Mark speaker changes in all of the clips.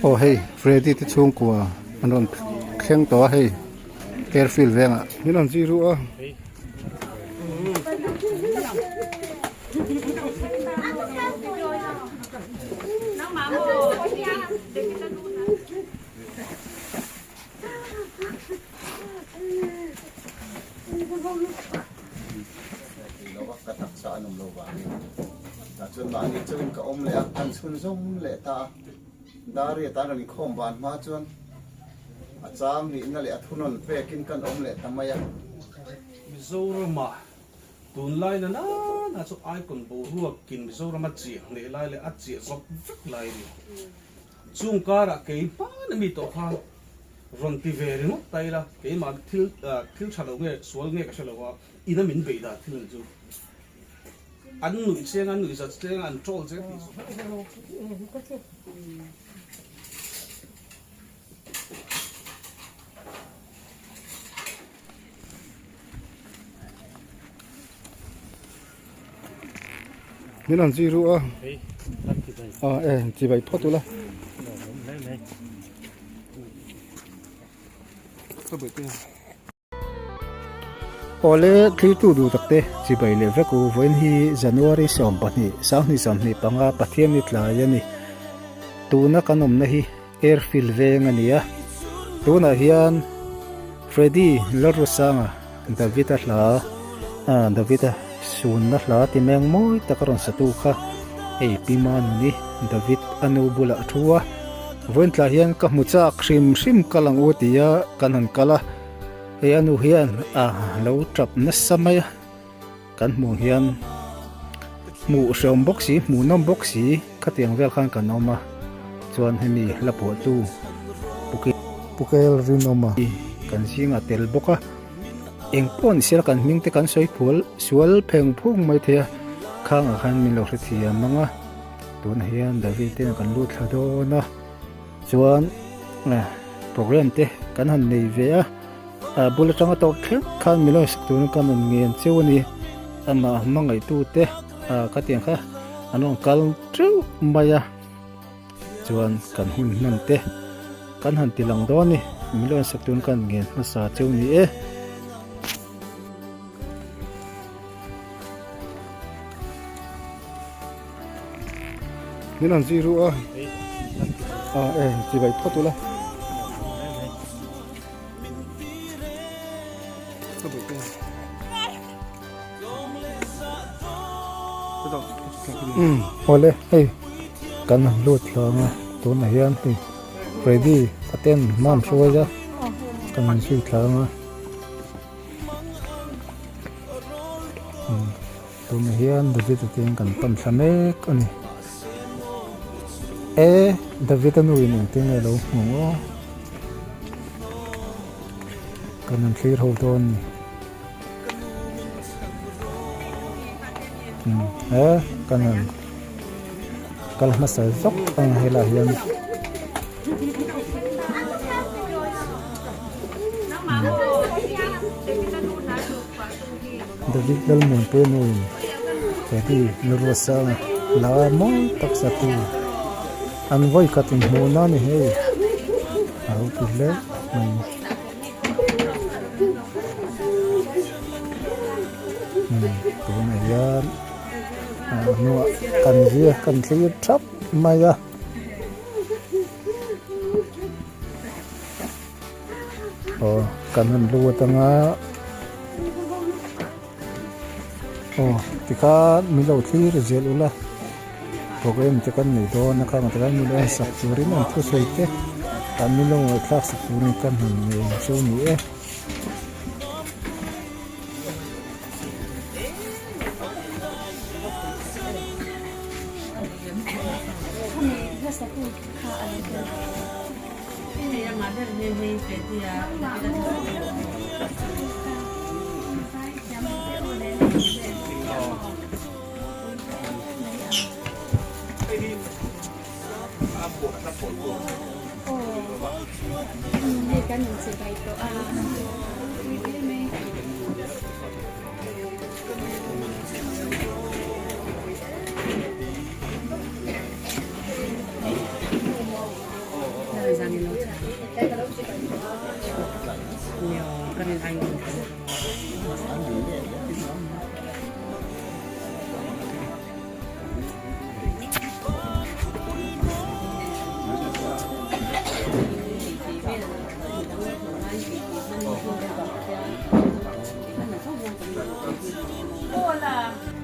Speaker 1: Aw hei Freddy te chhungkua an rawn thleng tawh a hei airfield vengah min rawn zui ru a.
Speaker 2: Ka taksa an awm lo vangin tah chuan mahni chauhin ka awm leh a, kan chhunzawm leh ta a, Dari atan rawn inkhawm van hma chuan a chang nihna leh a thunawn pekin kan awm leh ta mai a.
Speaker 3: Mizorama tunlai na nana chu icon boruakin Mizorama chiah hneh lai leh a chiah zawk vek lai a ni. Chung karah kei hmana mi tawh kha rawn ti ve ringawt ta ila, keimah thil thil tha lo nge sual nge ka hre lo a, ina min beih dan thil an chu an nuih cheng a, an nuih zat cheng a, an troll cheng tih chu.
Speaker 1: Min an zui ru a a e chibai phawt ula Awle thiltu duh tak te chibai leh vek u vawiin hi January 12 2025 Pathian ni tlai a ni tuna kan awmna hi Airfield veng a ni a tunah hian Freddy Lalrusanga David-a hla ah David-a sunna hla ti meng mawi tak a rawn sa tu kha hei Pi Manuni David a nu bulah a thu a vawiin tlah hian ka hmu chak hrim hrim kal ang u tia kan han kal a hei a nu hian ah lo tap nasa mai a kan hmuh hian hmuh hreawm bawk si hmuhnawm bawk si khatiang vel khan kan awm a chuan hemi hla phuahtu Pukel Rinawma kan zingah tel bawk a eng pawh ni sela kan hming te kan sawi phual sual pheng phung mai thei a khangah khan min lo hrethiam ang a tunah hian David te kan lut thla dawn a chuan program te kan han nei ve a. A bul atanga tawp thleng khan mi lawi sak turin ka rawn ngen cheu a ni. Amah hmangaihtute khatiang kha an rawn kal teuh mai a, chuan kan hun hman te kan han ti lang dawn a ni. Mi lawi sak turin ka rawn ngen hmasa cheu ni e. Min an zui ru a, a e chibai phawt ula. Awle hei kan han lut hlawm a tunah hian hei Freddy a ten hman hruai a kan han zui thlang a tunah hian David a ten kan pan thla mek a ni e David a nu in engtin nge a lo hmu aw. Kan han thlir ho dawn ni. He kan han kal hmasa zawk ang helai hian. David Lalmuanpuia nu in Teddy Lalruatsanga la mawi tak satu an vawi khat inhmuhna a ni hei. A lo ti hle mai. Tunah hian a hnuah kan zia kan thlir thap mai a. Aw kan han lut anga aw tikhan min lo thlir zel ula program te kan nei dawn a khang tikhan min lo en sak turin an thusawi te an min lo ngaihthlak sak turin kan han nei ang chu ni e.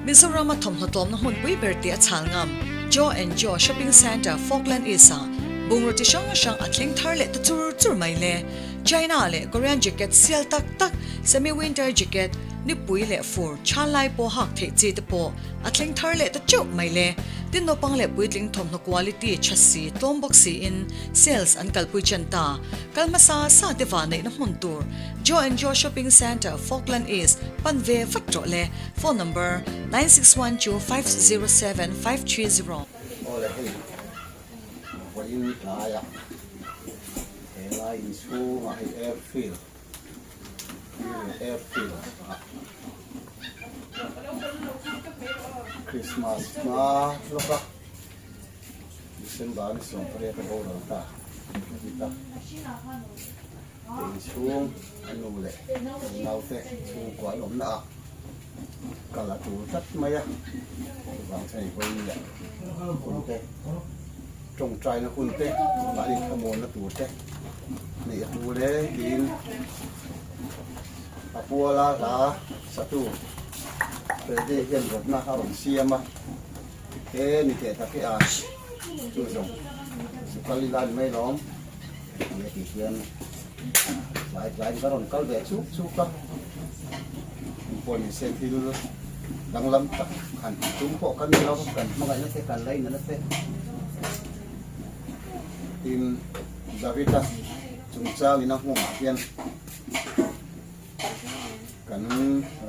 Speaker 4: Mizoram-a thawmhnaw tlawmna hmunpui ber tih a chhal ngam Joe and Joe Shopping Centre Falkland East-ah bungraw chi hrang hrang a thleng thar leh ta chur chur mai le. China leh Korean jacket sial tak tak, semi-winter jacket, nipui leh fur chhan lai pawh hak theih chi te pawh a thleng thar leh ta teuh mai le. Tin naupang leh puitling thawmhnaw quality tha si tlawm bawk siin sales an kalpui chen ta. Kal hmasa sa te vahneihna hmun tur Joe and Joe Shopping Centre, Falkland East, pan ve vat rawh le. Phone number, 961250 7530.
Speaker 2: Awle hei vawiin tlaiah he lai inchhungah hei airfield airfield ah Christmas hma lawka December ni 18 a boral ta a ti ta. Ka inchhung a nu leh naute chhungkua an awmna ah kal a tul tlat mai a, chuvang chuan i vawi leh hun te, tawngtaina hun te, mahni thlamuanna tur te neih a tul e tiin a puala hla satu Freddy hian rawtna a rawn siam a, he ni teh tak hi a chu zawng zu kal ila ni mai lawm. Nia tih hian tlai tlaiin ka rawn kal ve chuk chuk a, engpawh ni se thil danglam tak han tih tum pawh kan ni lo, kan hmangaihna te kan lainatna te tin David-a chungchangin a nghawngah hian kan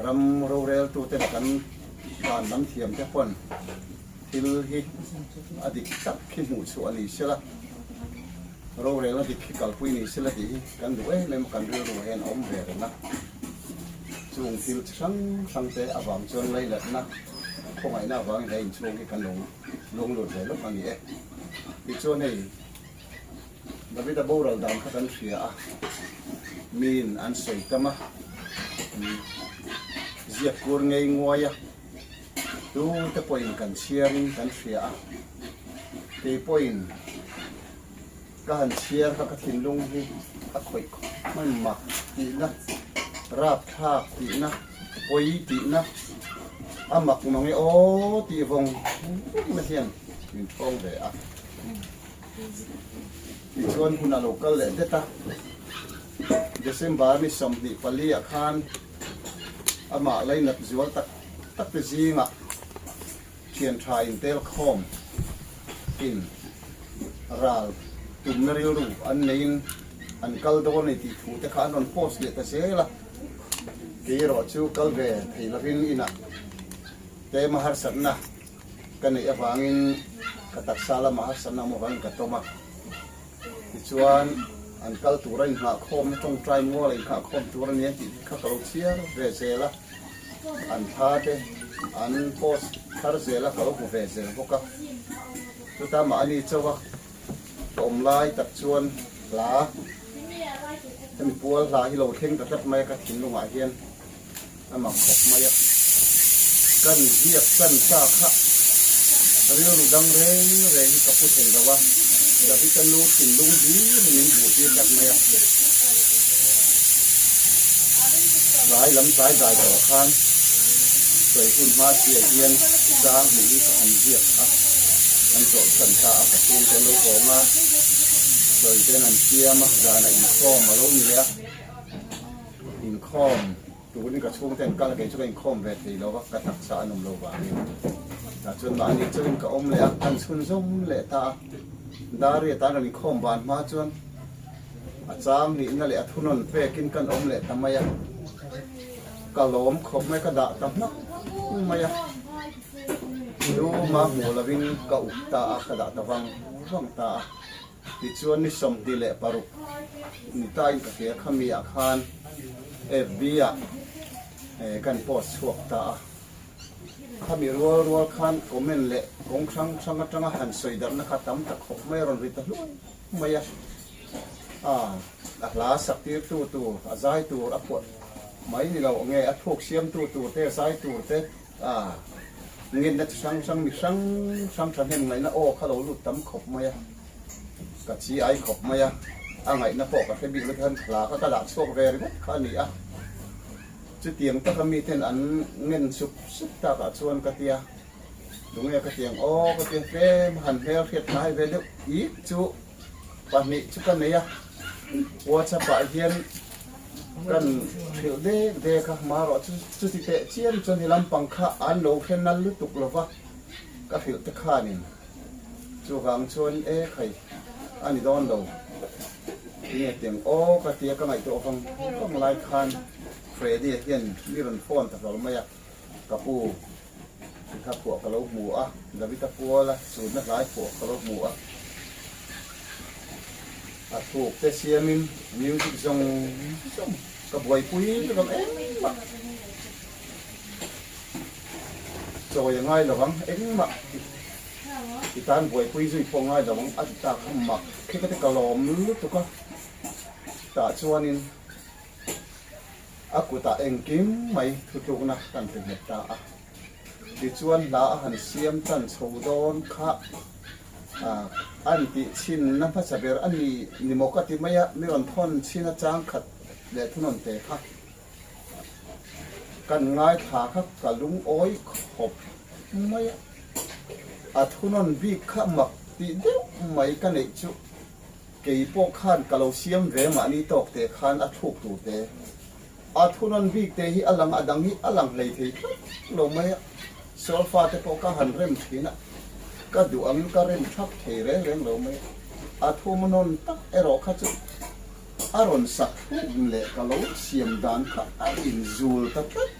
Speaker 2: ram roreltute leh kan dan lam thiamte pawn Thil hi a dik tak hi hmuh chhuah a ni sela, rorelna dik hi kalpui ni sela tih hi kan duh em em a, kan rilru hian a awm ve reng a. Chung thil chi hrang hrang te avang chuan leiletna, khawngaihna avangin he inchhung hi kan lo lunglut ve lawk a ni e. Tichuan hei Davida boral dan kha kan hria a, miin an sawi tam a, ziak kur ngei nguai a. Tu te pawhin kan chhiarin kan hria a, kei pawhin ka han chhiar kha ka thinlung hi a khawih khawp mai mak tihna, rapthlak tihna, pawi tihna, a mak mang e aw tih vawng vawng na hian min thawng ve a. Tichuan hun a lo kal leh det a, December ni 24 ah khan Amah lainat zual tak tak te zingah thian tha in tel khawm in ral tumna rilru an neiin an kal dawn a ni tih thu te kha an rawn post leh ta zel a. Kei erawh chu kal ve thei lovin inah tlema harsatna ka neih avangin ka taksa lamah harsatna awm avangin ka tawm a. Tichuan, an kal tur a inghahkhawmna tawngtai mual a inghahkhawm tur a ni a tih kha ka lo chhiar ve zel a, an thla te an post thar zel a, ka lo hmu ve zel bawk a. Chuta mahni chauh a ka awm lai tak chuan hla, hemi pual hla hi lo thleng ta tlat mai a ka thinlungah hian. A mak khawp mai a, kan ziak chan ta kha rilru dang reng reng hi ka pu thei lo a, David-a nu thinlung hlir min hmuh tir tlat mai a. Tlai lam tlai dai tawh khan sawi hun hma chiah hian chang hnih hi ka han ziak a, kan chawlh chan ta a, ka chhungte an lo awm a, sawi ten an siam a, zanah inkhawm a lo ni leh a. Inkhawm turin ka chhungte an kal a, kei chu ka inkhawm ve thei lo va, ka taksa an awm lo vangin. Tah chuan mahni chauhin ka awm leh a, kan chhunzawm leh ta a. Dari atan rawn inkhawm van hma chuan a chang nihna leh a thunawn pekin kan awm leh ta mai a. Ka lawm khawp mai, ka dah ta hmak mai a. Luma hmuh lovin ka up ta a, ka dah ta vang vang ta a. Tichuan ni 26 ni tain ka hria kha mi ah khan FB ah kan post chhuak ta a. Khami rual rual khan comment leh kawng hrang hrang atanga han sawi darhna kha tam ta khawp mai a rawn ri ta hluai mai a. A, a hla sak tirtu tur, a zai tur a phuah mai ni lo nge a thuk siamtu tur te, zai tur te, a ngenna chi hrang hrang mi hrang hrang thahnem ngaihna aw kha lo lut tam khawp mai a, ka chi ai khawp mai a, a ngaihna pawh ka hre bik lo hian hla kha ka dah chhuak ve ringawt kha a ni a, chutiang taka miten an ngen sup sup takah chuan ka tia. Tunge ka tiang aw ka ti tlem han hmel hriat hnai ve deuh ik chu pahnih chu ka nei a, WhatsApp ah hian kan hrilh dek dek a, marawh chu chuti teh chiam chuan he lampang kha an lo hre nal lutuk lova ka hrilh te khanin chuvang chuan e khai a ni dawn lo tinge tiang aw ka tia ka ngaihtuah vang vang lai khan Freddy-a hian mi rawn phone ta hlawl mai a. Ka pu, i hla phuah ka lo hmu a, Davida puala chutna hlai phuah ka lo hmu a. A thuk te siamin music zawng zawng ka buaipui vek ang engmah chawi a ngai lo ang, engmah i tan buaipui zui pawh a ngai lo ang a ti ta kha mak khi ka ti ka lawm lutuk a, tah chuanin. A kutah engkim mai thutlukna kan ti nghet ta a. Tichuan hla a han siam tan chho dawn kha an tih chhinna hmasa ber a ni ni maw ka ti mai a, mi rawn thawn chhin a chang khat leh thunawn te kha kan ngaithla kha ka lungawi khawp mai a. A thunawn bik kha mak tih deuh mai ka neih chu. Kei pawh khan ka lo siam ve mahni tawk te khan a thluk tur te, a thunawn bik te hi a lang a dang hi a lang hlei thei tlat lo mai a, solfa te pawh ka han rem thin a, ka duh angin ka rem thap thei reng reng lo mai a, a thunawn tak erawh kha chu a rawn sak thluk leh ka lo siam dan kha a inzul ta tlat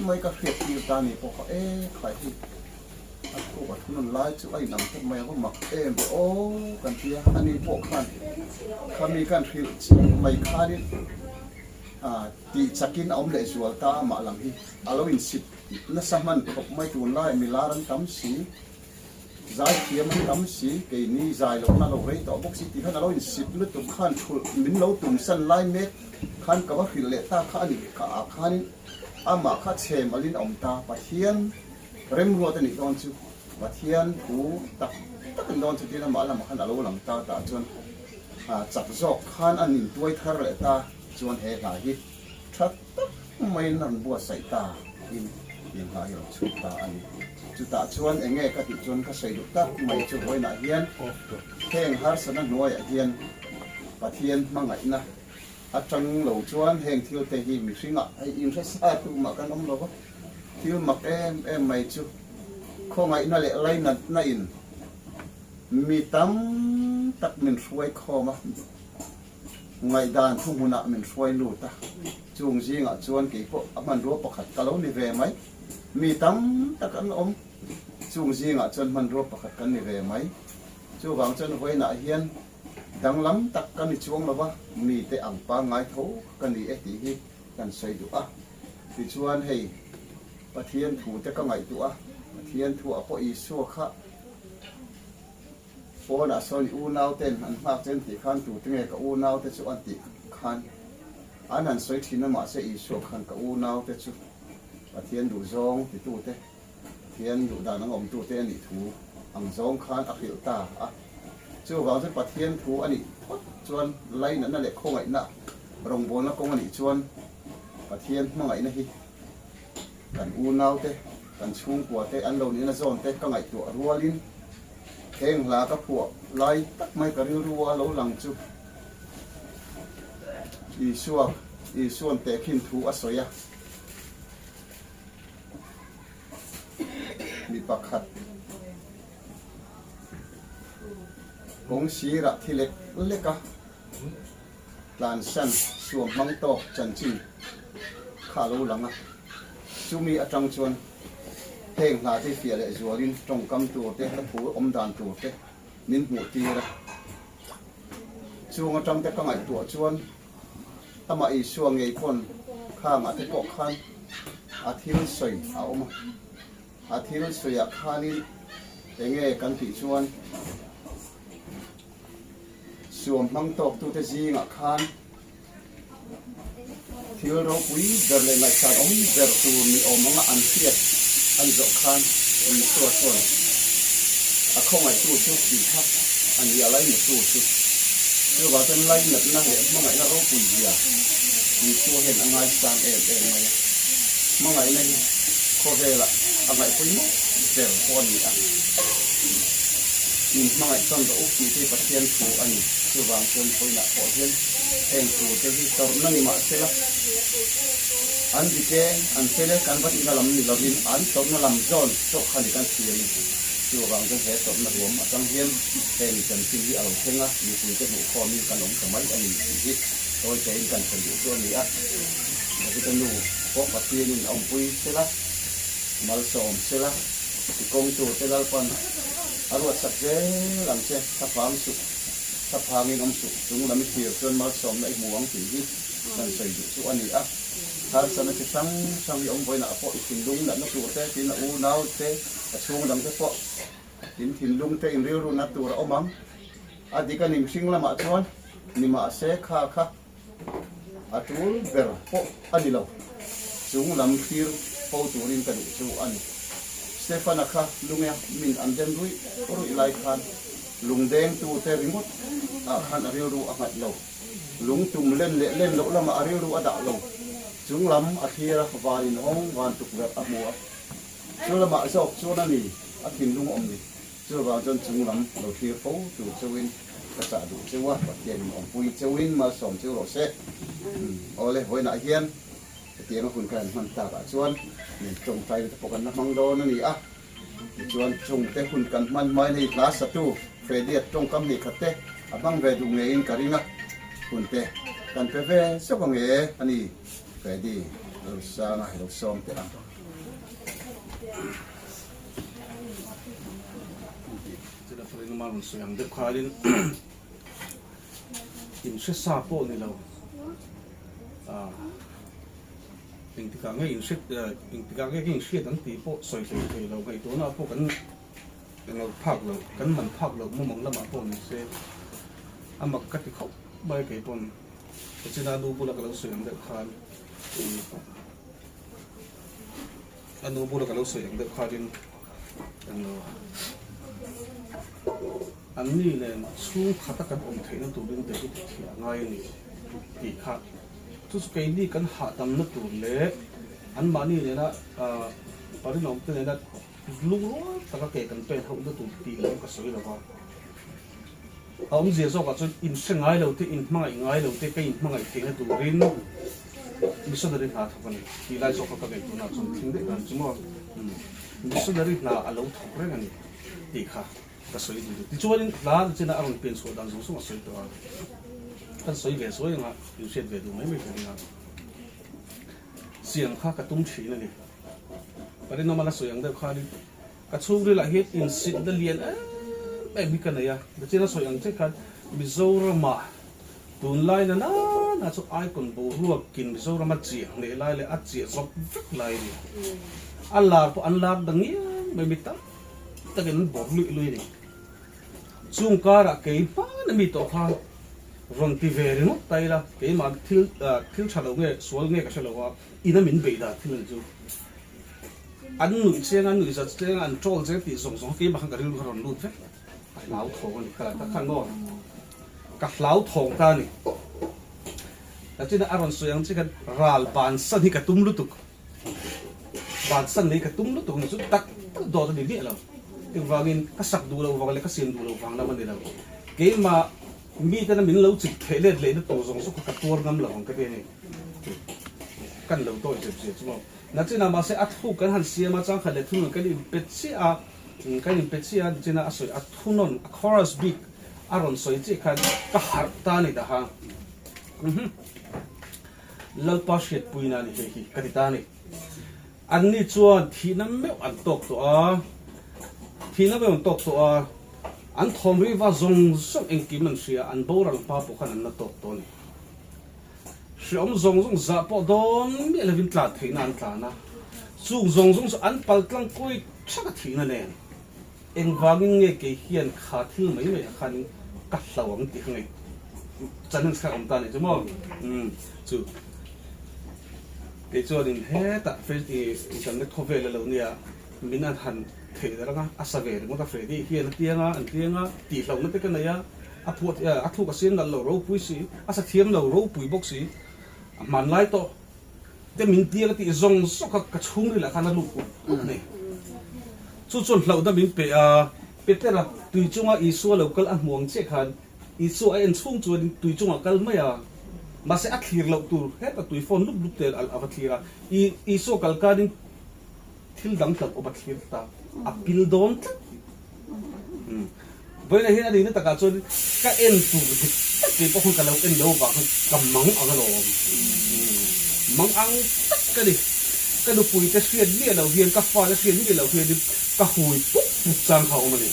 Speaker 2: mai ka hriat tir ta ni pawh kha e khai hi. A thuk a thunawn lai chu a inang tawp mai a, va mak em ve aw kan ti a, ani pawh khan khami khan hrilh chiah mai khanin tih chakin a awm leh zual ta a mah lang hi a lo insip nasa hman khawp mai tunlai milar an tam si, zaithiam an tam si, keini zai lohna lo rei tawh bawk si tih khan a lo insip lutuk khan thulh min lo tumsan lai mek khan ka va hrilh leh ta kha a ni kha ah khanin amah kha chhem alin a awm ta Pathian Remruat a nih dawn chu Pathian thu tak tak in dawn chu tiin amah lamah khan a lo lang ta tah chuan chak zawk khan an intuai thar leh ta chuan he hla hi tha tak maiin a rawn buatsaih ta in tih hla hi a rawn chhut ta a ni. Chutah chuan eng nge ka tih chuan ka sawi duh tak mai chu vawiinah hian heng harsatna hnuaiah hian Pathian hmangaihna atang lo chuan heng thil te hi mihringah hei inhre sa tumah kan awm lo va. Thil mak em em mai chu khawngaihna leh lainatna in mi tam tak min hruai khawm a, ngaihdan thuhmunah min hruai lut a, chung zingah chuan kei pawh a hmanrua pakhat ka lo ni ve mai. Mi tam tak an awm, chung zingah chuan hmanrua pakhat kan ni ve mai. Chuvang chuan vawiinah hian danglam tak ka ni chuang lo va, mite ang pangngai tho ka ni e tih hi kan sawi duh a. Tichuan hei Pathian thu te ka ngaihtuah a, Pathian thu ah pawh Isua kha pawnah sawn i unau ten an nghak che an tih khan tute nge ka unau te chu an tih khan an han sawi thin a mahse Isua khan ka unau te chu Pathian duhzawng titute Pathian duh dan ang awmtute a nih thu ang zawng khan a hrilh ta a. Chuvang chuan Pathian thu a nih phawt chuan lainatna leh khawngaihna rawngbawlna kawng a nih chuan Pathian hmangaihna hi kan unaute, kan chhungkuate, an lo nihna zawnte ka ngaihtuah rualin heng hla ka phuah lai tak mai ka rilru a lo lang chu Isua, Isua'n tehkhin thu a sawi a. Mi pakhat kawng sirah thi lek lek a tlansan suam hmang tawk chanchin kha a lo lang a, chumi atang chuan heng hna te fiah leh zualin tawngkam tur te, hla thu awm dan tur te min hmuh tir a, chung atang te ka ngaihtuah chuan Amah Isua ngei pawn khangah te pawh khan a thil sawi a awm a, a thil sawiah khanin enge kan tih chuan. Suam hmang tawktute zingah khan thil ropui ber leh ngaihsan awm ber tur ni awm anga an hriat an zawh khan Isua chuan a khawngaihtu chu tih kha a ni a, lainattu chu. Chuvang chuan lainatna leh hmangaihna ropui zia Isua hian a ngaisang em em mai a. Hmangaihna hi khawvelah a ngaihpawimawh ber pawh a ni a. Min hmangaih tawn rawh u tih te hi Pathian thu a ni. Chuvang chuan vawiinah pawh hian heng thu te hi tawrhna ni mah sela, an dik e, an fel e kan va tihna lam ni lovin an tawrhna lam zawn chauh kha ni kan thlir a ni. Chuvang chuan he tawrhna ruam atang hian heng chanchin hi a lo thleng a, mipuite hmuhkhawmin kan awm ta mai a ni tih hi tawi tein kan sawi duh chu a ni a. Davida nu pawh Pathianin a awmpui sela, malsawm sela, i kawngtute Lalpan a ruatsak zel ang che, thlaphang suh, thlaphangin awm suh, chung lam i thlir chuan malsawmna i hmu ang tih hi kan sawi duh chu a ni a. Harsatna chi hrang hrang i awm vawiinah pawh i thinlung natna tur te, tin a unau te, a chhung dang te pawh in thinlung te in rilru nat tur a awm ang. A dik a ni mihring lamah chuan nimahse kha kha. A tul ber pawh a ni lo. Chung lam thlir fo turin ka duh chu a ni. Stefana kha lunge min an den ruih ruih lai khan lungdengtute ringawt ah khan a rilru a nghat lo. Lung tum len leh len loh lamah a rilru a dah lo. Chung lam a thlir a, van inhawng van tukverh a hmu a. Chu lamah zawk chuan a ni a thinlung awm ni. Chuvang chuan chung lam lo thlir fo tur cheuhin ka chah duh cheu a, Pathianin awmpui cheuhin malsawm cheu rawh se. Awle, vawiinah hian hetianga hun ka han hman takah chuan min tawngtaina te pawh kan la hmang dawn a ni a. Tichuan chungte hun kan hman hmain hei hla satu Freddy-a tawngkam hnih khat te a hmang ve duh ngeiin ka ring a, hun te kan pe ve zauh ang e a ni Freddy Rosanga hi lo sawm teh ang.
Speaker 3: Chutah rawn sawi ang deuh khalin in hre sa pawh ni lo ah engtikah nge in hre engtikah nge ka in hriat ang tih pawh sawi hlei thei lo ngaihtuahna pawh kan englo phak lo kan man phak lo mumang lamah pawh ni se a mak ka ti khawp mai kei pawn China nu bula ka lo sawi ang deuh khan A nu bula ka lo sawi ang deuh khanin englo an ni nen chhung khata kan awm theihna turin David a thiah a ngai a ni tih kha chu chu keini kan hahdamna tur leh anmahni nena parinawmte nena lungrual taka ke kan pen hauhna tur tih lam ka sawi lo va. A awmzia zawkah chuan inhre ngai lo te, inhmangaih ngai lo te ka inhmangaih theihna turin missionary hna thawk a ni tih lai zawk kha ka ngaihtuahna chuan thing daih dan chu maw missionary hna a lo thawk reng a ni tih kha ka sawi duh duh. Tichuanin hla china a rawn pian chhuah dan zawng zawng a sawi tawh a, kan sawi ve sawi anga inhriat ve duh mai mai ka ring a, siam kha ka tum thin a ni. Parinawma la sawi ang deuh khanin Ka chhungrilah hian insitna lian em em hi ka nei a, Nichina sawi ang che khan Mizoramah tunlai na nana chu icon boruakin Mizoram a chiah hneh lai leh a chiah zawk vek lai a ni. A lar pawh an lar dang ngiang mai mi tam takin an bawr luih luih a ni. Chung karah kei hmana mi tawh kha rawn ti ve ringawt ta ila keimah thil thil tha lo nge sual nge ka hre lo a, ina min beih dan thil a ni chu. An nuih cheng, an nuih zat cheng, an troll cheng tih zawng zawng keimah khan ka rilru kha rawn lut vek. Ka hlau thawng a ni. Ka ta khan maw ka hlau thawng ta a ni. Tachina a rawn sawi ang che khan ral bansan hi ka tum lutuk. Bansan leh hi ka tum lutuk ni chu tak tak dawt a ni miah lo. Engvangin ka sak duh loh vang leh ka siam duh loh vang lam a ni lo. Keimah mitena min lo chip theh let lehna tur zawng zawng kha ka tuar ngam lo ang ka ti a ni. Kan lo tawi zep zia chu maw. Nachina mahse a thluk kan han siam a, changkhat leh thunawn kan inpe chiah a, kan inpe chiah a, nachina a sawi a thunawn a chorus bik a rawn sawi chiah khan ka harh ta a ni dah a, umm Lalpa hriatpuina a ni hei hi ka ti ta a ni. Anni chuan thihna meuh an tawk tawh a, thihna meuh an tawk tawh a, an thawm riva zawng zawng engkim an hria, an boral hma pawh khan an la tawk tawh a ni. Hreawm zawng zawng zah pawh dawn miah lovin tlan theihna an tlan a, chung zawng zawng chu an pal tlang kawi thak a thihna nen. Engvangin nge kei hian kha thil mai mai ah khanin ka hlau ang tih ka ngaih. Challenge kha awm ta nih chu maw? Umm chu kei chuanin hetah internet khawvel a lo nia min an han theih darh anga a sa ve ringawt a Freddy hian a tiang a an tiang a tihlohna te ka nei a a phuah a thluk a siam nalh lo ropui si a sa thiam lo ropui bawk si a hmanlai tawh te min tiang a tih zawng zawng kha ka chhungril ah khan a lut ut ut a ni chu chuan hlauhna min pe a Petera tui chunga Isua lo kal a hmu ang chiah khan Isua a en chhung chuanin tui chungah kal mai a, mahse a thlir loh tur heta tui fawn lup lup te a va thlir a. Isua kal kanin thil dang hlauh awm a thlir ta, a pil dawn tlat. Vawiinah hian a nihna takah chuan ka en tur dik tak kei pawh khan ka lo en lo vang khan ka mang ang alawm. Mang ang tak ka ni. Ka nupuite hriat miah loh hian, ka fate hriat miah loh hianin ka hui pup pup chang kha a awm a ni.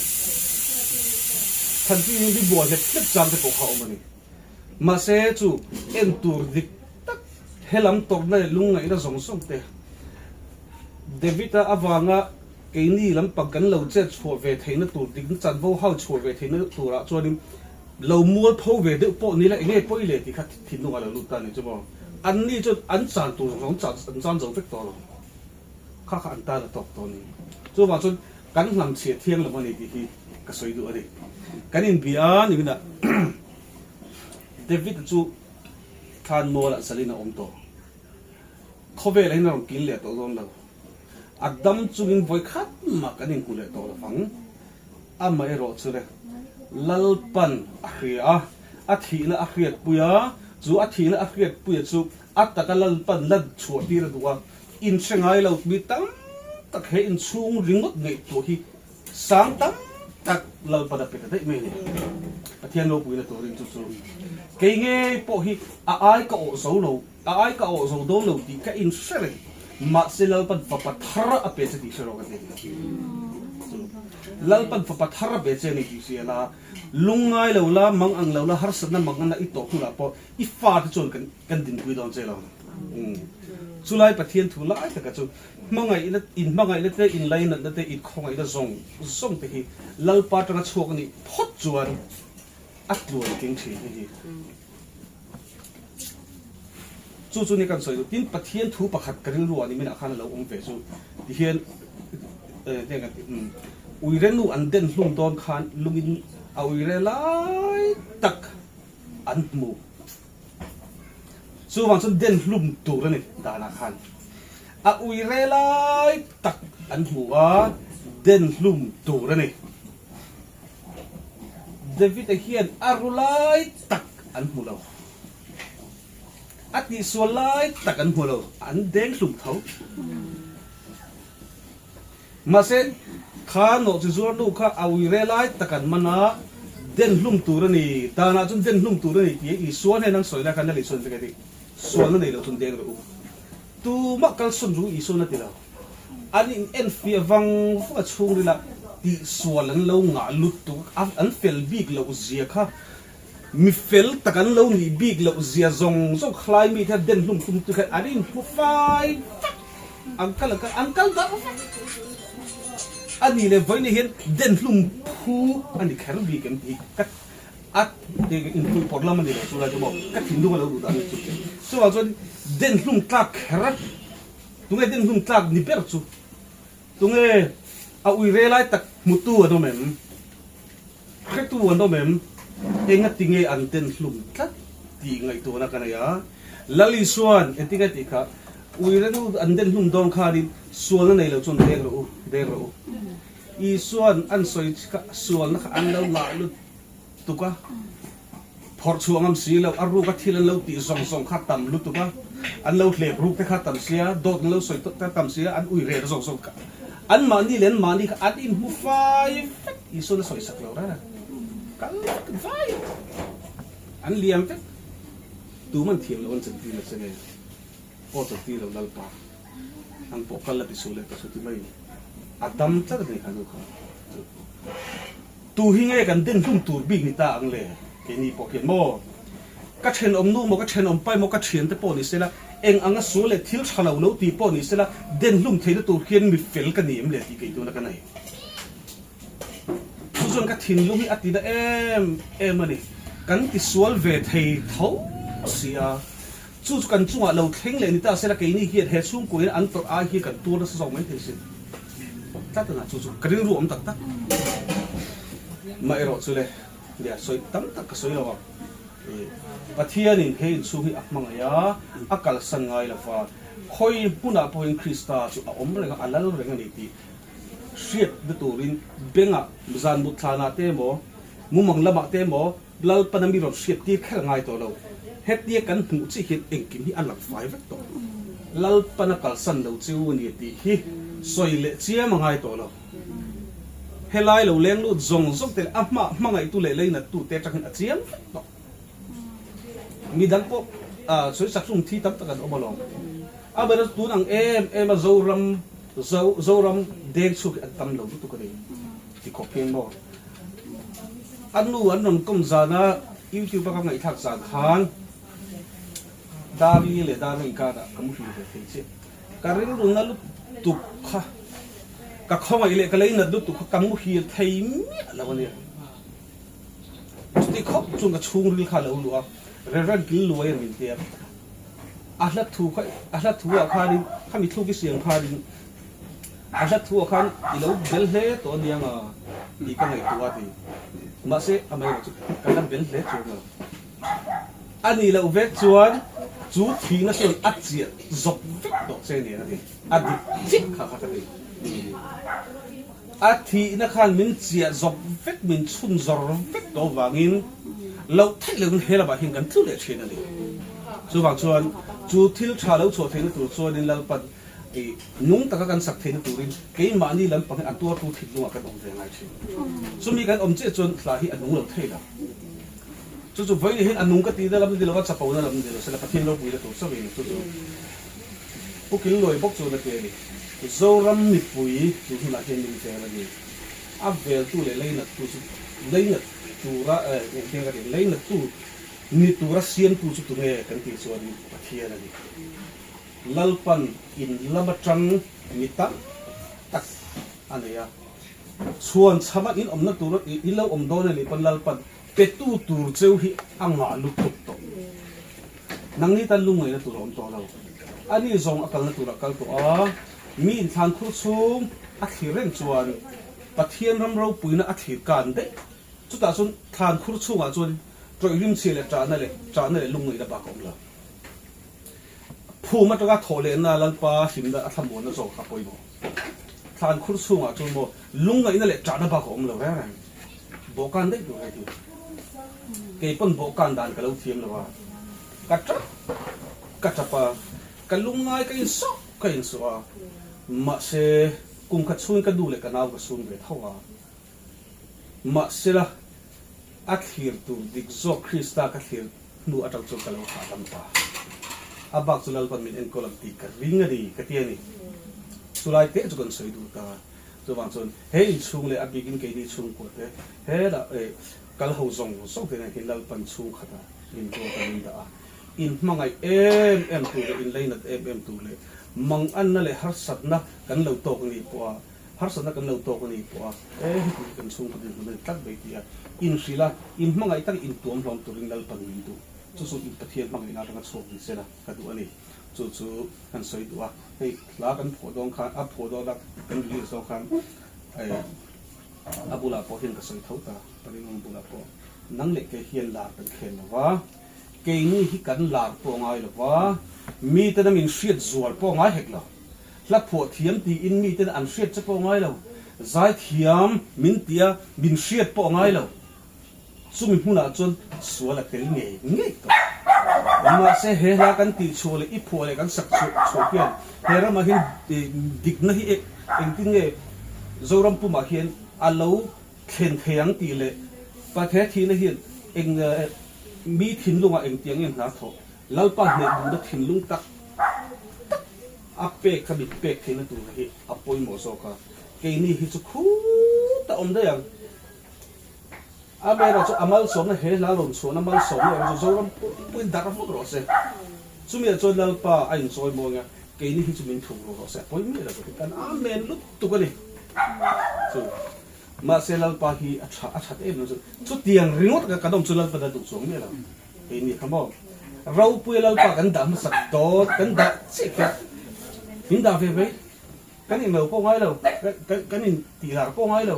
Speaker 3: Thanpui hi bual hlep hlep chang te pawh kha a awm a ni. Mahse chu en tur dik tak helam tawrhna leh lungngaihna zawng zawng te David-a avanga keini lampang kan lo chet chhuah ve theihna tur dikna chanvo hau chhuah ve theihna turah chuanin lo mual pho ve deuh pawh ni la enge pawi le tih kha thinlungah lo lut ta a ni chu maw. Anni chuan an chan tur zawng zawng an chan zo vek tawh lo. Kha kha an tan a tawk tawh a ni. Chuvang chuan kan hlamchhiah thiang lo a ni tih hi ka sawi duh a ni. Kan inbia a ni minah David-a chu thlan mualah zalin a awm tawh. Khawvelah hian a rawn kil leh tawh dawn lo. A dam chungin vawi khat mah kan inhmu leh tawh lovang. Amaherawh chu le, Lalpan a hria a, a thihna a hriatpui a, chu a thihna a hriatpuia chu a taka Lalpan lan chhuah tir a duh a, inhre ngai lo mi tam tak he inchhung ringawt ngaihtuah hi sang tam tak Lalpan a pe ta daih mai a ni. Pathian ropuina turin chu chu kei ngei pawh hi a ai ka awh zo lo, a ai ka awh zo dawn lo tih ka inhre reng, mahse Lalpan fapa thar a pe che tih hre rawh ka ti a ni. Chu Lalpan fapa thar a pe che a ni tih hria la, lungngai lo la, mang ang lo la, harsatna mang ana i tawh hunah pawh i fate chuan kan kan dinpui dawn che lo. Chulai Pathian thu lai taka chu hmangaihna, inhmangaihna te, inlainatna te, inkhawngaihna zawng zawng te hi Lalpa atanga chhuak a nih phawt chuan a tluan keng thin hi hi. Chu chu ni kan sawi duh. Tin, Pathian thu pakhat ka rilru ah niminah khan a lo awm ve chu tihian uire nu an den hlum dawn khan lungin a uire lai tak an hmu. Chuvang chuan den hlum tur a ni danah khan a ui re lai tak an hmu a, den hlum tur a ni. David-a hian a ru lai tak an hmu lo, a tihsual lai tak an hmu lo, an deng hlum tho. Mahse, kha nawhchi zuar nu kha a uire lai tak an man a, den hlum tur a ni, danah chuan den hlum tur a ni tih Isua hnen an sawi lai khan Lal Isuan vek a ti, Sualna nei lo chuan deng rawh u. Tumah kalsawn ru Isuan a ti lo. An in enfiah vang vang a chhungrila tihsual an lo ngah lutuk a, an fel bik loh zia kha Mi fel tak an lo nih bik loh zia zawng zawng khlai mite hian den hlum tum tu khan an inhmu fai vek an kal an kal an kal darh vek a ni leh vawiin hian den hlum phu a ni kher bik em tih ka a inpui pawrh lam a ni lo chu lai chu maw ka thinlung a lo duh dan a ni chu chuvang chuan den hlum tlak kher tunge den hlum tlak ni ber chu tunge a ui re lai tak hmutu an awm em? Hretu an awm em? Engati nge an den hlum tlat tih ngaihtuahna ka nei a. Lal Isuan engtin nge tih kha, Uire nu an den hlum dawn khanin sualna nei lo chuan deng rawh u, deng rawh u. Isuan an sawi kha sualna kha an lo ngah lutuk a. Phawrh chhuah ngam si lo, a ruka thil an lo tih zawng zawng kha tam lutuk a, an lo hlep ruk te kha tam sia, dawt an lo sawi te tam sia, an ui rel zawng zawng kha an mahni leh an mahni kha an inhmu fai vek, Isuan a sawi sak lo reng a, kal vek vai an liam vek, tuman thiam lo an chantir nasa nge aw chantir lo Lalpa. Ang pawh kal la ti suh leh ta chuti mai a dam tlat a ni kha nu kha chu. Tu hi nge kan den hlum tur bik ni ta ang le keini pawh hian maw ka thenawm nu maw ka thenawm pai maw ka thian te pawh ni sela eng anga sual leh thil tha lo lo ti pawh ni sela den hlum theihna tur hian mi fel ka ni em le tih kei tuna ka nei. Chu chuan ka thinlung hi a ti na em em a ni. Kan tisual ve thei tho si a, chu chu kan chungah lo thleng leh ni ta sela keini hian he chhungkuain an tawrh ai hi kan tuar nasa zawk mai thei sin. Tlat a na chu chu ka rilru awm tak tak mah erawh chu le nia sawi tam tak ka sawi lo ang. Pathianin he inchhung hi a hmangaih a, a kalsan ngai lo va, khawi hmunah pawhin Krista chu a awm reng a, a lal reng a ni tih hriatna turin bengah zan mut thlanah te emaw, mumang lamah te emaw Lalpana mi rawn hriat tir kher a ngai tawh lo. Hetia kan hmuh chiah hian engkim hi a lang fai vek tawh. Lalpana kalsan lo chu a ni tih hi sawi leh chiam a ngai tawh lo. Helai lo leng lut zawng zawng te leh a hma hmangaihtu leh leinattu te atangin a chiang vek tawh. Midang pawh sawi sak hlum thi tam tak an awm alawm. Amaherawhchu tun ang em em a Zoram Zoram deng chhuak hi an tam lo lutuk a ni ti khawp hian maw. A nu an rawn kawm zana YouTube a ka ngaihthlak zan khan Darli leh Darna inkarah ka muhil ve thei chiah. Ka rilru na lutuk kha, ka khawngaih leh ka lei nat lutuk kha ka muhil thei miah lo a nia. Chuti khawp chuan ka chhungril kha a lo luh a, Reverend Kil Luai a min tia. A hla thu kha, a hla thu ah khanin, khami thluk i siam khanin, a hla thu ah khan i lo bel hle tawh aniang a tih ka ngaihtuah a ti. Mahse, amaherawhchu ka la bel hle chuang lo. A nih loh vek chuan chu thihna chuan a chiah zawk vek tawh che nia a ti. A dik chiah kha kha ka ti. A thihna khan min chiah zawk vek, min chhun zawr vek tawh avangin loh theih lohin he lamah hian kan tlu leh thin a ni. Chuvang chuan chu thil tha lo chhuah theihna tur chuanin Lalpan I nung taka kan sak theihna turin keimahni lampang hi a tuartu thinlungah kan awm ve ngai thin. Chumi kan awm chiah chuan hla hi a nung lo thei lo. Chu chu vawiin hian a nung ka tihna lam ni lova chapona lam ni lo sela Pathian ropuina tur chauhin chu chu Pu Killuai bawk chuan a ti a ni. Zoram mipui tun hunah hian min vel a ni. A veltu leh leinattu chu leinat tura engtin ka ti leinattu ni tura siamtu chu tunge kan tih chuan Pathian a ni. Lalpan in lam atang mi tam tak a nei a, chhuan chhama in awmna tur in lo awm dawn a nih pawn Lalpan petu tur cheu hi a ngah lutuk tawh. Nangni tan lungngaihna tur a awm tawh lo. Ani zawng a kalna turah kal tawh a, mi inthlan khur chhung a thlir reng chuan Pathian ram ropuina a thlir kan daih. Chutah chuan thlan khur chhungah chuan tawih rimchhia leh ṭahna leh ṭahna leh lungngaihna bak a awm lo. Phum atanga thawh lehna Lalpa hlimna a thlamuanna zawk kha pawimawh. Thlan khur chhungah chuan maw lungngaihna leh ṭahna bak a awm lo reng reng. Bawhkan daih tur hei chu. Kei pawn bawhkan dan ka lo thiam lo a. Ka ṭap ka ṭap a, ka lungngai ka insawh ka insawh a. Mahse, kum khat chhungin ka nu leh ka nau ka sun ve tho a. Mahsela, a thlir tur dik zawk Krista ka thlir hnu atang chuan ka lo hahdam ta. A bak chu Lalpan min enkawl ang tih ka ring a ni, ka ti a ni. Chulai teh chu kan sawi duh ta. Chuvang chuan he inchhung leh a bikin keini chhungkua te helah kal ho zawng zawng te nen hian Lalpan chhungkhata min ruat a min dah a. In hmangaih em em tur leh in leinat em em tur leh manganna leh harsatna kan lo tawk a nih pawha Harsatna kan lo tawk a ni pawh a, e heti hi kan chhungkaw dinhmun a ni tlat mai ti a, inhrilh a, inhmangaih tak intuam hlawm turin Lalpan min duh. Chu chu in Pathian hmangaihna atanga chhuak ni sela ka duh a ni. Chu chu kan sawi duh a, hei hla kan phuah dawn khan, a phuah dawn a kan release dawn khan e a bulah pawh hian ka sawi tho ta, Parinawm bulah pawh nang leh kei hian lar kan khel lo va, keini hi kan lar pawh ngai lo va, miten a min hriat zual pawh ngai hek lo. Hla phuah thiam tiin miten an hriat che pawh ngai lo, zaithiam min tia min hriat pawh ngai lo. Chumi hmunah chuan sual a tel ngei ngei tawh. Mahse he hla kan tih chhuah leh i phuah leh kan sak chhuah chhuah hian he ramah hian dikna hi engtin nge Zoram pumah hian a lo thlen thei ang tih leh Pathian thihna hian eng mi thinlungah engtiang nge hna thawh Lalpa hneh duhna thinlung tak tak a pek kha min pek theihna tur hi a pawimawh zawk a, keini hi chu khut a awm daih ang. Amaherawhchu a malsawmna he hla rawn chhuahna malsawmna erawh chu Zoram pumpuiin darh vak rawh se. Chumiah chuan Lalpa a inchawi mawi ang a, keini hi chu min thuk ru rawh se, a pawi miah lo ka ti. Kan Amen lutuk a ni. Chu. Mahse Lalpa hi a tha a that em em chu chutiang ringawt ka kan awm chu Lalpan a duh chuang miah lo. Kei ni kha maw? Ropuia Lalpa kan dah hmasak dawt kan dah chiah khian min dah ve mai. Kan inlo pawh ngai lo, kan in tihlar pawh ngai lo.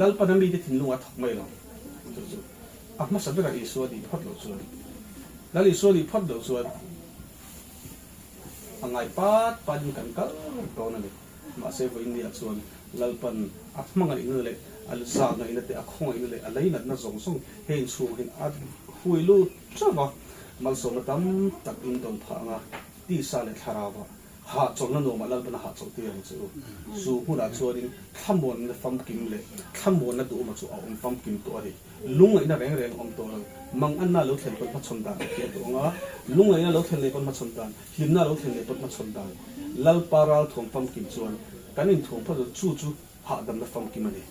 Speaker 3: Lalpan a mite thinlung a thawk mai lo. Chu chu a hmasa berah Isua nih phawt loh chuan, Lal Isua nih phawt loh chuan a ngai pat patin kan kal dawn a ni. Mahse vawiinniah chuan Lalpan a hmangaihna leh a zahngaihna te, a khawngaihna leh a leinatna zawng zawng he inchhungah hian a hui lut ṭeuh a, malsawmna tam tak in dawn phah anga tisa leh thlarauah hahchawlhna nuamah Lalpan a hahchawlh tir ang che u. Chu hmunah chuanin thlamuanna famkim leh thlamuanna duhawma chu a awm famkim tawh a ni. Lungngaihna reng reng a awm tawh lo. Manganna lo thlen pawn hmachhawn dan a thiam tawh ang a, lungngaihna lo thlen leh pawn hmachhawn dan, hlimna lo thlen leh pawn hmachhawn dan. Lalpa ralthuam famkim chuan kan inthuam phawt lo, chu chu hahdamna famkim a ni.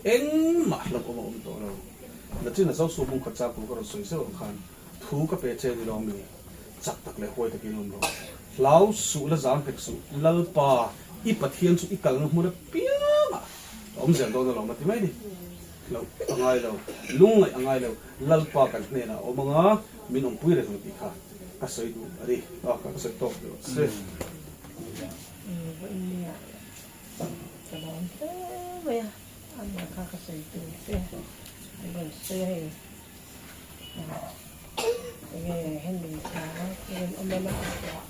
Speaker 3: Engmah hlauhawm a awm tawh lo. Nachina Zosu bungkhat changkung ka rawn sawi zeuh ang khan thu ka pe che ni lo mi? Chak tak leh huai takin awm rawh. Hlau suh la zam hek suh, Lalpa, i Pathian chu i kalna hmun apiangah a awm zel dawn alawm a ti mai ni. Hlauh a ngai lo, lungngaih a ngai lo, Lalpa kan hnenah a awm anga min awmpui reng ang tih kha ka sawi duh a ni. Aw, ka sawi tawk duh a si.
Speaker 5: Vawinia ka lawm hle mai a, amah kha ka sawi tur che an rawn sawi a hei. Enge hemi thla rawn awm a a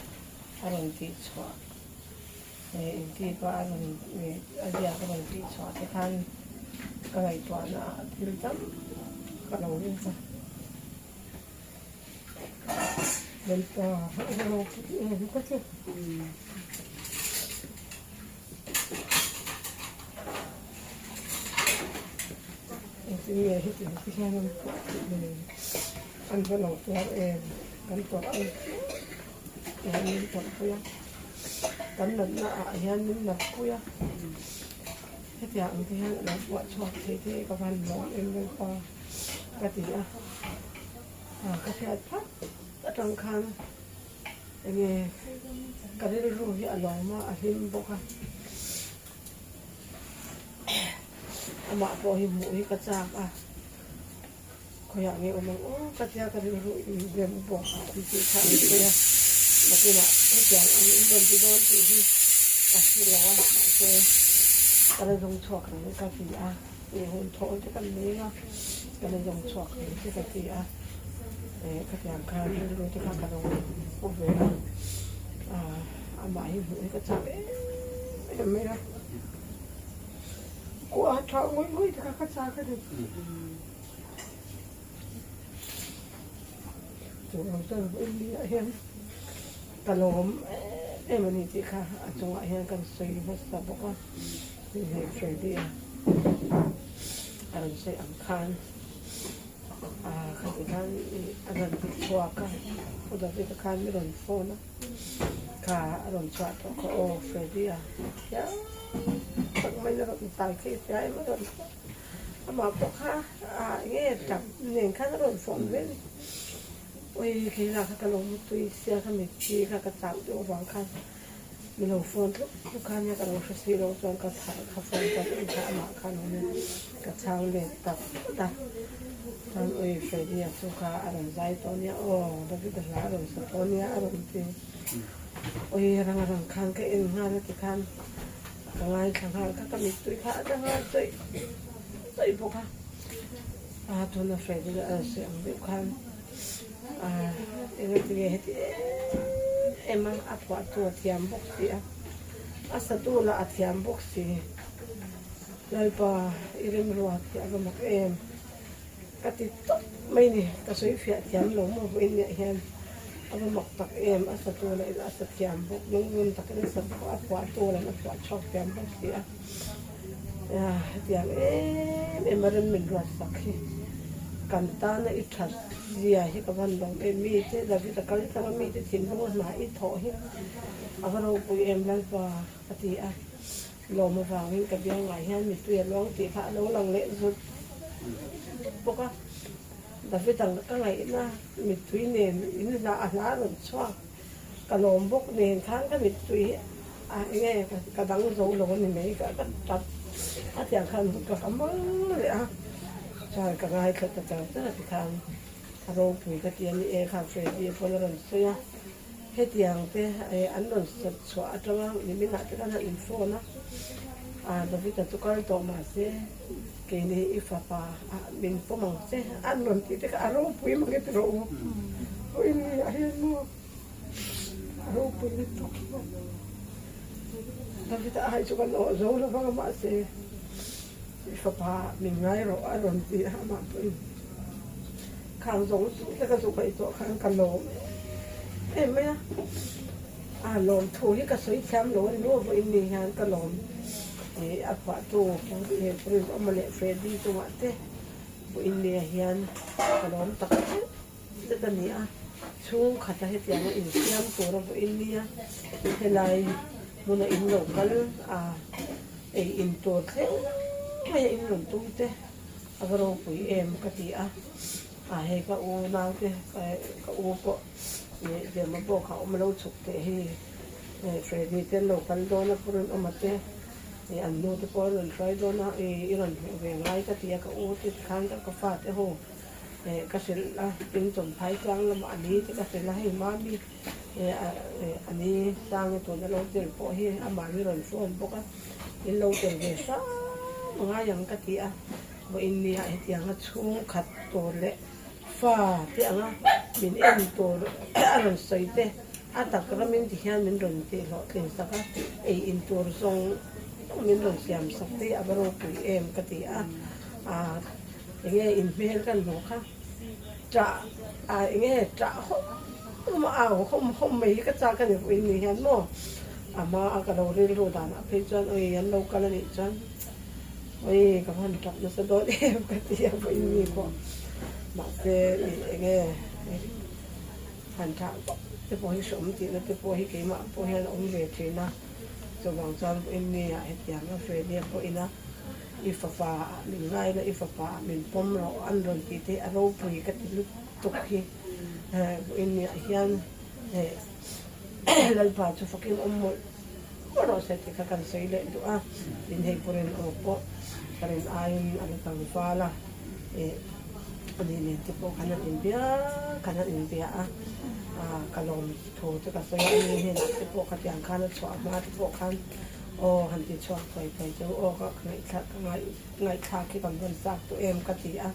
Speaker 5: a rawn tih chhuah inti pa a rawn a ziak a rawn tih chhuah te khan ka ngaihtuahna ah thil tam ka lo lut a. Lalpa a ropui em ka ti. Engtin nge heti te hian an pawh theih le? An va lo tuar em? Kan tawrh ang chiah hian min tawrh pui a, kan natna ah hian min nat pui a, hetiang ang te hian a lo buah chhuak thei te ka van lawm em Lalpa ka ti a, ka hriat phat atang khan Enge ka rilru hi a lawm a, a hlim bawk a. Amah pawh hi hmuh hi ka chak a, khawiah nge awm ang aw ka tia ka rilru in rem bawk a an tih kha an sawi a. Nakinah hetiang ang in rawn ti dawn tih hi ka hre lo a, mahse ka la zawng chhuak ang ka ti a, ih hun thawl te kan nei a, ka la zawng chhuak ang che ka ti a. Eh khatiang khan rilru te kha ka lo pu ve a, ah amah hi hmuh hi ka chak em em mai a, kuah tha ngawih ngawih te kha ka chak a ni. Chuvang chuan vawiin ah hian ka lawm em em a ni tih kha a chungah hian kan sawi hmasa bawk a, hei hi Freddy a a rawn sawi ang khan. Khati khan a rawn ti chhuak a, Pu David-a khan mi rawn phone a, kha a rawn chhuah tawh kha aw Freddy-a hian tak maiin a rawn tai thei sia em a rawn phone amah pawh kha ah nge tap nen khan a rawn phone ve a ni. Ui keimah kha ka lo mutui sia ka mitthi kha ka chauh deuh avang khan. Mi lo phone tluk tluk kha nia ka lo hre si lo chuan ka thar kha phone chuan en kha amah khan awm in ka chhang let tak phawt a chuan ui Freddy-a chu kha a rawn zai tawh nia aw David-a hla a rawn sa tawh nia a rawn ti ui rang a rawn khan ka en nghal a ti khan ka ngaithla nghal kha ka mittui kha a tla nghal chawih chawih bawk a a tuna Freddy-a a rawn sawi ang deuh khan. Engati nge heti em em a, a phuahtu a thiam bawk si a, a satu lah a thiam bawk si. Lalpa i remruat hi a va mak em? Ka ti tawp mai ni, ka sawi fiah thiam lo maw vawiin ah hian a va mak tak em, a satu lah in a sa thiam bawk, lungrun takin a sa bawk a, a phuahtu lah in a phuah chhuak thiam bawk si a. Hetiang em em a rem min ruat sak hi kan tana i that zia hi ka van lawm em mite David a kal tlang a mite thinlung a hna i thawh hi a va ropui em Lalpa ka ti a lawm avangin ka biangah hian mittui a luang tih kha a lo lang leh zut bawk a David ang ka ngaihna mittui nen in hla a hla rawn chhuak. Ka lawm bawk nen khan ka mittui hi a enge ka dang zo lo a ni mai ka ka tap. A tiang khan hun ka hmang leh a, chuan ka ngaithla ta char char a tikhan a ropui ka ti a ni e kha Freddy pawn a rawn sawi a, hetiang te an rawn sat chhuah atanga niminah te khan a in phone a, ah David-a chu kal tawh mahse keini i fapa ah min pawm ang che an rawn tih te kha a ropui mang e ti rawh u, vawiin ah hian maw. A ropui lutuk bawk. David-a ai chu kan awh zo lo vang a mahse i fapa min ngai rawh a rawn ti a amah pawhin khang zawng chu te ka zuk ngaihtuah khan ka lawm em em mai a, a lawm thu hi ka sawi thiam lo a ni maw vawiin ni hian ka lawm ih a phuahtu Pu Rinawma leh Freddy chungah te vawiin ni ah hian ka lawm tak zet. Zet a ni a, chhungkhata hetianga insiam tur a vawiin nia, helai hmuna in lo kal a, ei in tur thleng maia in rawn tum te a va ropui em ka ti a, a hei ka u naute ka u pawh ih Gemma pawh kha awm lo chhuk teh hei Freddy te an lo kal dawn a Pu Rinawma te ih an nu te pawh an rawn hruai dawn a ih i rawn hmuh ve ngai ka ti a ka u te tikhan ka fate ho. Eh ka hrilh a, tin chawmphai tlang lamah a ni te ka hrilh a, hei mami eh a ni tlang e tuna lo tel pawh hi amah hi rawn phone bawk a, in lo tel ve hram a ngai ang ka ti a, vawiin nia hetianga chhungkhat tur leh fa te anga min en tur a rawn sawi te a tak ramin ti hian min rawn tih hlawhtlin sak a, ei in tur zawng zawng min rawn siam sak te hi a va ropui em ka ti a, ah. Enge in hmel kan hmuh kha ṭah a enge ṭah hawm hawm a au hawm hawm mai hi ka chak a ni vawiin ni hian maw a hma a ka lo rilru danah phei chuan awi an lo kal a nih chuan awi ka van ṭap nasa dawn em ka ti a vawiin ni pawh mahse ih enge han ṭah vak te pawh hi hreawm tihna te pawh hi keimah pawh hian a awm ve ṭhin a chuvang chuan vawiin ni ah hetiang a Freddy-a pawh ina. I fapa ah min ngai la, i fapa ah min pawm rawh an rawn tih te hi a ropui ka ti lutuk hi. Vawiin niah hian Lalpa chu fakin awm mawlh mawlh rawh se tih kha kan sawi leh duh a. Tin hei pawh rinawm pawh ka rin aiin a la tlangval a, ani nen te pawh khan an inbia khan an inbia a, ka lawm thu chu ka sawi a, ani hnenah te pawh khatiang khan a chhuah hma te pawh khan Aw han ti chhuak thuai thuai chu aw ka ngaihthlak ka ngaihthlak hi kan vawn chak tawh em ka ti a,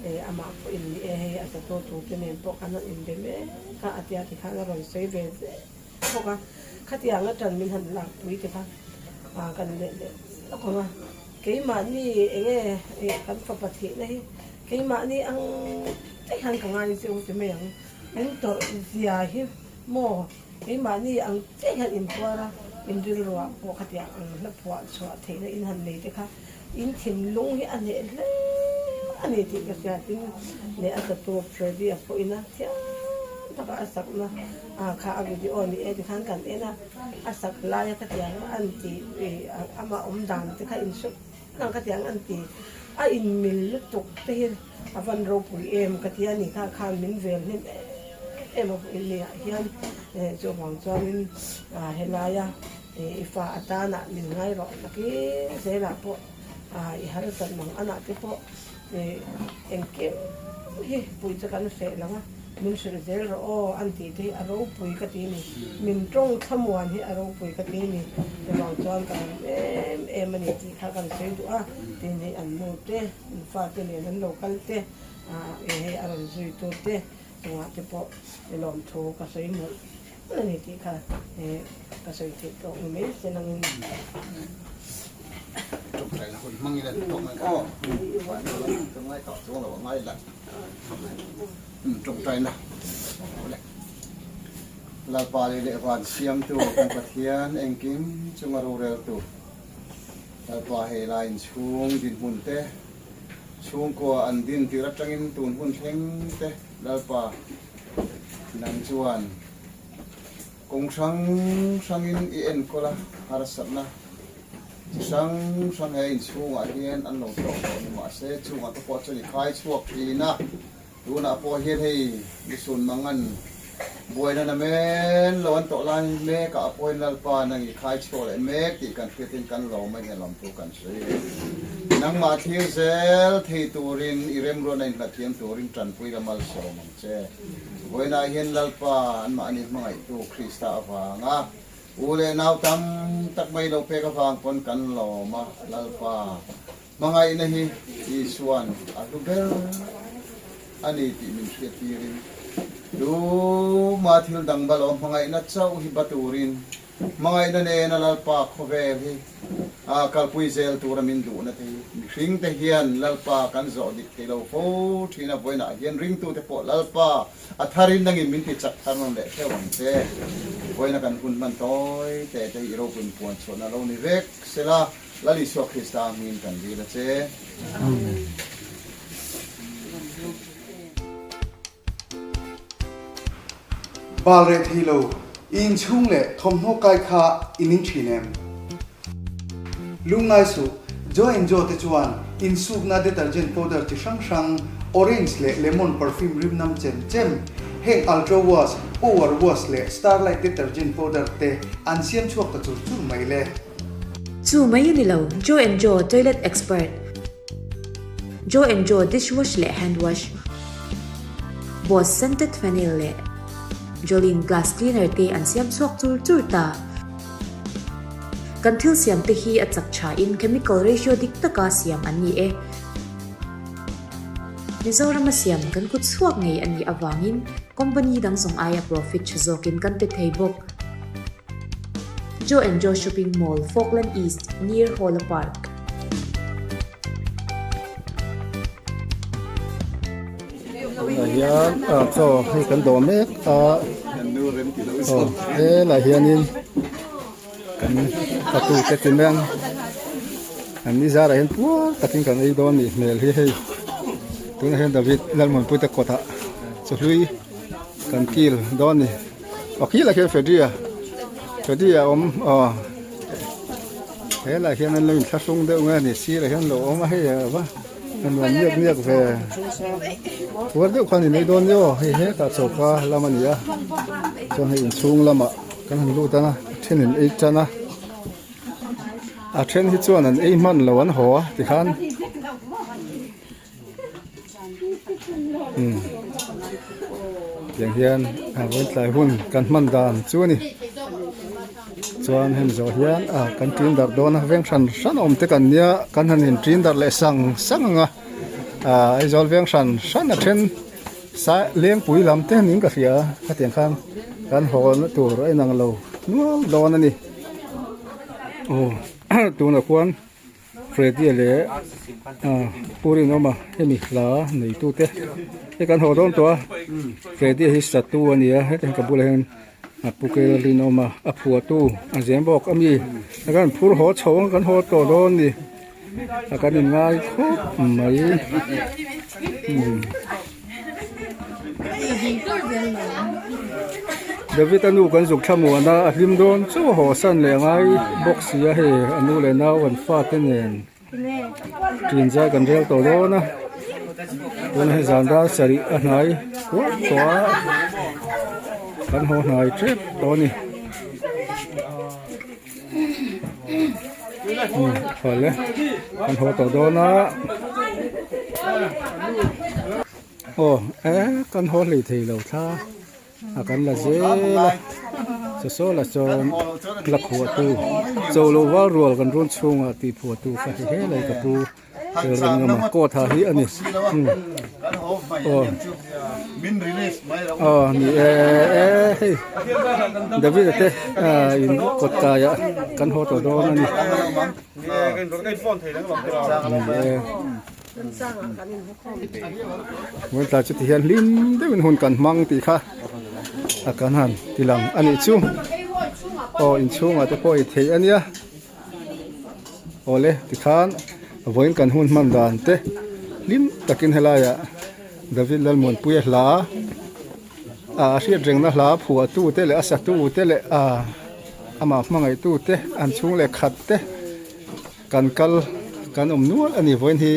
Speaker 5: eh amah pawh in ni e hei a satu tur te nen pawh kan han inbe mek a a tia tikhan a rawn sawi ve zel bawk a, khatiang atan min han lakpui te kha ah kan leh leh lawk ang a, keimahni enge eh kan fapa thihna hi keimahni ang daih hian ka ngai zeuh ti mai ang, min tawrh zia hi maw. Keimahni ang chiah hian intuar a, in rilruah pawh khatiang ang hla phuah chhuah theihna in han nei te kha in thinlung hi a hneh hle a ni tih ka hria. Tin, leh a satu Freddy-a pawhin a thiam taka a sakna kha a video ni e tikhan kan en a, a sak laia khatiang an ti amah awm dan te kha in hre ang khatiang an ti a inmil lutuk te hi A van ropui em ka ti a ni kha khan min vel hnem em em a vawiin ni ah hian chuvang chuanin helaia i fa atana min ngai rawh takin zelah pawh i harsat mang anah te pawh engkim hi pui chu kan hreh lo a min hrilh zel rawh aw an tih te hi a ropui ka ti a ni min tawng thlamuan hi a ropui ka ti a ni chuvang chuan ka lawm em em a ni tih kha kan sawi duh a tin hei an nu te. An fate nen an lo kal te, eh hei a rawn zui tur te chungah te pawh i lawmthu ka sawi mawlh mawlh a ni tih kha eh ka sawi theih tawk ni mai se nangin.
Speaker 2: Tawngtaina hun hmang ila ni tawk mai aw. Ka ngai tawh chuang lo a ngai la. Tawngtaina awle. Lalpa lei leh van siamtu kan Pathian engkim chunga roreltu. Lalpa hei lai inchhung dinhmun te, chhungkua an din tir atangin tun hun thleng te Lalpa nang chuan kawng hrang hrangin i enkawl a, harsatna chi hrang hrang he inchhungah hian an lo tawk tawh ni mahse chungah te pawh chuan i khai chhuak thin a, tunah pawh hian hei Lusun Mangan. Buaina na men lo an tawh lai mek ah a pawiin Lalpa nang i khai chhuak leh mek tih kan hriatin kan lawm a inelawmtu kan sawi e. Nangmah thlir zel thei turin i remruatna inhlathiam turin tanpui la malsawm ang che. Vawiinah hian Lalpa anmahni hmangaihtu Krista avanga u leh nau tam tak mai lo pek avang pawn kan lawm a, Lalpa Hmangaihna hi Isua'n a hlu ber a ni tih min hriattirin, tuma thil dang ba lo hmangaihna chauh hi ba turin hmangaihna nena Lalpa khawvel hi a kalpui zel tura min duhna te hi mihringte hian Lalpa kan zawh dik thei lo fo thin a, vawiinah hian ringtute pawh Lalpa a tharin nangin min ti chak thar nawn leh theuh ang che. Vawiina kan hun hman tawi te te hi i ropuiin puan chhuahna lo ni vek sela. Lal Isua Krista hmingin kan dil a che.
Speaker 1: Amen.
Speaker 6: Bal reh thei lo, i inchhung leh thawmhnaw kai kha i ning thin em? Lungngai suh, Joe and Joe te chuan insukna detergent powder chi hrang hrang, orange leh lemon perfume rim nam chem chem, heng Ultra Wash, Power Wash leh Starlight detergent powder te an siam chhuak ta chur chur mai le.
Speaker 7: Chu mai a ni lo, Joe and Joe Toilet Expert, Joe and Joe Dish Wash leh Hand Wash, Boss Scented Phenyl leh Jolene Glass Cleaner te an siam chhuak chur chur ta. Kan thil siam te hi a chak tha in chemical ratio dik taka siam an ni e. Mizorama siam kan kut chhuak ngei a nih avangin company dang zawng aia profit tha zawkin kan pe thei bawk. Joe and Joe Shopping Mall, Falkland East, near Hawla Park.
Speaker 1: Tunah hian ah chaw hei kan dawh mek a aw helaiah hianin kan fatu te ti mai ang an ni zarah hian puar takin kan ei dawn nih hmel hi hei tunah hian David Lalmuanpuite kawtah chawhlui kan kil dawn a ni. Aw khi lah khian Freddy a Freddy a awm aw he lah hian an lo inthlahrung deuh nge ni sirah hian lo awm a hei a va a nuam miak miak ve puar deuh khan in ei dawn nia aw hei hetah choka lam a ni a chuan hei inchhung lamah kan han lut ang a a then in ei tan a a then hi chuan an ei hman lo an haw a tikhan. Umm tiang hian a vawi tlai hun kan hman dan chu a ni chuan hemi zawh hian ah kan ṭin darh dawn a veng hran hran awm te kan nia kan han in ṭin darh leh sang sang ang a ah Aizawl veng hran hran a then sai lengpui lam te ning ka hria hetiang khan kan haw na tur a inang lo nual dawn a ni aw tunah khuan. Freddy leh Pu Rinawma hemi hla neitute hei kan haw dawn tawh a Freddy hi satu a ni a hetiang ka bulah hian Pu Kel Rinawma a phuahtu a zem bawk a mi a kan phur haw chho ang kan haw tawh dawn a ni a kan inngai khawp mai. David a nu kan zuk thlamuan a a hlim dawn chauh a haw san leh ngai bawk si a hei a nu leh nau an fate nen ṭin zai kan rel tawh dawn a tuna hei zan dar sarih a hnai kual tawh a kan haw hnai tep tawh a ni. Awle kan haw tawh dawn a aw e kan haw hlei thei lo thla a kan la zel a chaw la chuan la phuah tu cho lo val rual kan run chhungah tih phuah tu kha hei helai ka pu. Rinawma coat ha hi a ni aw aw ni e e hei David a te in kawt kaiah kan haw tawh dawn a ni ni e vawiin chu ti hian hlim deuhin hun kan hmang tih kha a kan han ti lang a nih chu aw inchhungah te pawh ei theih a nia. Awle tikhan vawiin kan hun hman dan te hlim takin helaiah David Lalmuanpuia hla ah a hriat rengna hla phuahtu te leh a satu te leh ah amah hmangaihtu te an chhung leh khat te kan kal kan awm nual a ni vawiin hi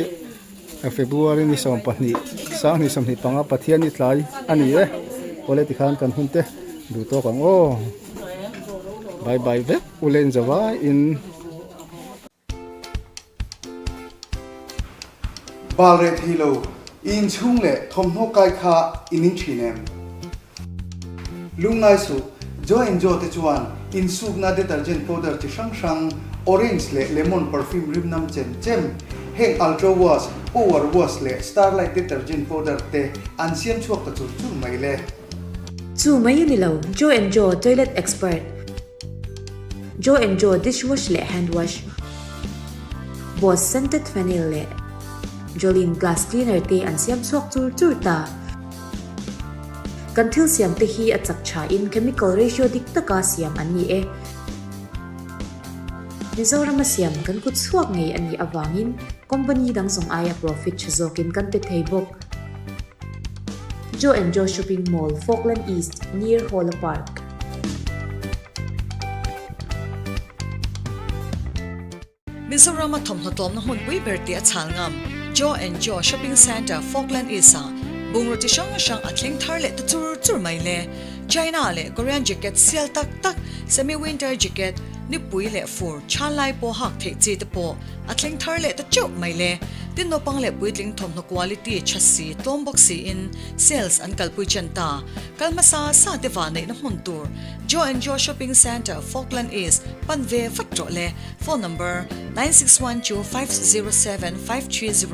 Speaker 1: February ni 12 25 Pathian ni tlai a ni e. Awle tikhan kan hun te duh tawk ang aw. Bye bye vek u len zavai in.
Speaker 6: Bal reh thei lo, i inchhung leh thawmhnaw kai kha i ning thin em? Lungngai suh, Joe and Joe te chuan insukna detergent powder chi hrang hrang, orange leh lemon perfume rim nam chem chem, heng Ultra Wash, Power Wash leh Starlight detergent powder te an siam chhuak ta chur chur mai le.
Speaker 7: Chu mai a ni lo, Joe and Joe toilet expert, Joe and Joe dishwash leh hand wash, Boss scented phenyl leh Jolene glass cleaner te an siam chhuak chur chur ta. Kan thil siam te hi a chak tha in chemical ratio dik taka siam an ni e. Mizorama siam kan kut chhuak ngei a nih avangin company dang zawng aia profit tha zawkin kan pe thei bawk. Joe and Joe Shopping Mall, Falkland East, near Hawla Park.
Speaker 4: Mizorama thawmhnaw tlawmna hmunpui ber tih a chhal ngam Joe and Joe Shopping Centre, Falkland East-ah bungraw chi hrang hrang a thleng thar leh ta chur chur mai le. China leh Korean jacket sial tak tak, semi-winter jacket, nipui leh fur chhan lai pawh hak theih chi te pawh a thleng thar leh ta teuh mai le. Tin naupang leh puitling thawmhnaw quality tha si tlawm bawk siin sales an kalpui chen ta. Kal hmasa sa te vahneihna hmun tur Joe and Joe Shopping Centre, Falkland East pan ve vat rawh le. Phone number, 9612507530.